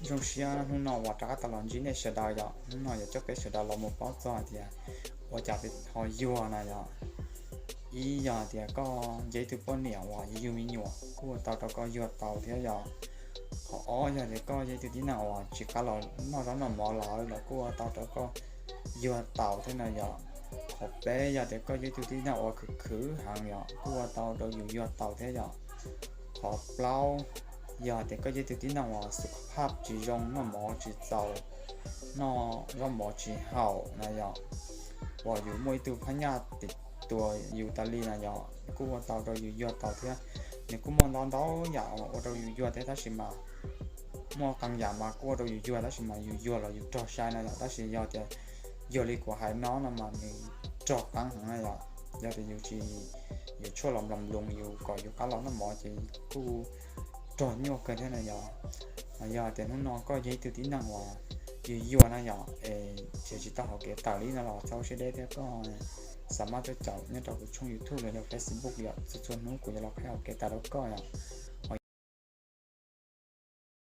Zoo siab hnub no uas rov qab tau los ntsib nej sawv daws yom. Hnub no yuav coj peb sawv daws los mus paub txog hais tias ua cas ho yuag na yom. Ib yog tias koj yog ib tug poj niam uas yug me nyuam kuj ua tau rau koj yuag tau thiab yom. Qhov ob yog tias koj yog ib tug tib neeg uas tsis qab los noj zaub noj mov lawm los kuj ua tau rau koj yuag tau thiab na yom. Qhov peb yog tias koj yog ib tug tib neeg uas khwv khwv heev yom, kuj ua tau rau yus yuag tau thiab yom. Qhov plaub yog tias koj yog ib tug tib neeg uas xu phaj tsis zoo, noj mov tsis txaus, noj zaub mov tsis haum na yom, uas yus muaj ib tug phab nyaj tim tua yus tas li na yom, kuj ua tau rau yus yuag tau thiab. Nws kuj muaj ntau ntau yam ua rau yus yuag thiab tab sis mas muaj qee yam mas kuj ua rau yus yuag tab sis mas yus yuag los yus rog sai na yom. Tab sis yog tias yog li kuv hais no no mas nws rog qeeb heev na yom. Yog tias yus tsis yuav tshuaj los nploos nploos yus kom yus qab los noj mov ces kuj rog nyuaj kawg thiab na yom. Yog tias hnub no koj yog ib tug tib neeg uas yuag yuag na yom, es tseem tsis tau haus kev tawm li no los txhob siab deb thiab koj xa maj tuaj caum nyob rau kuv tshooj YouTube los yog Facebook yom. Txhua txhua hnub kuv yuav los qhia haus kev tawm rau koj yom.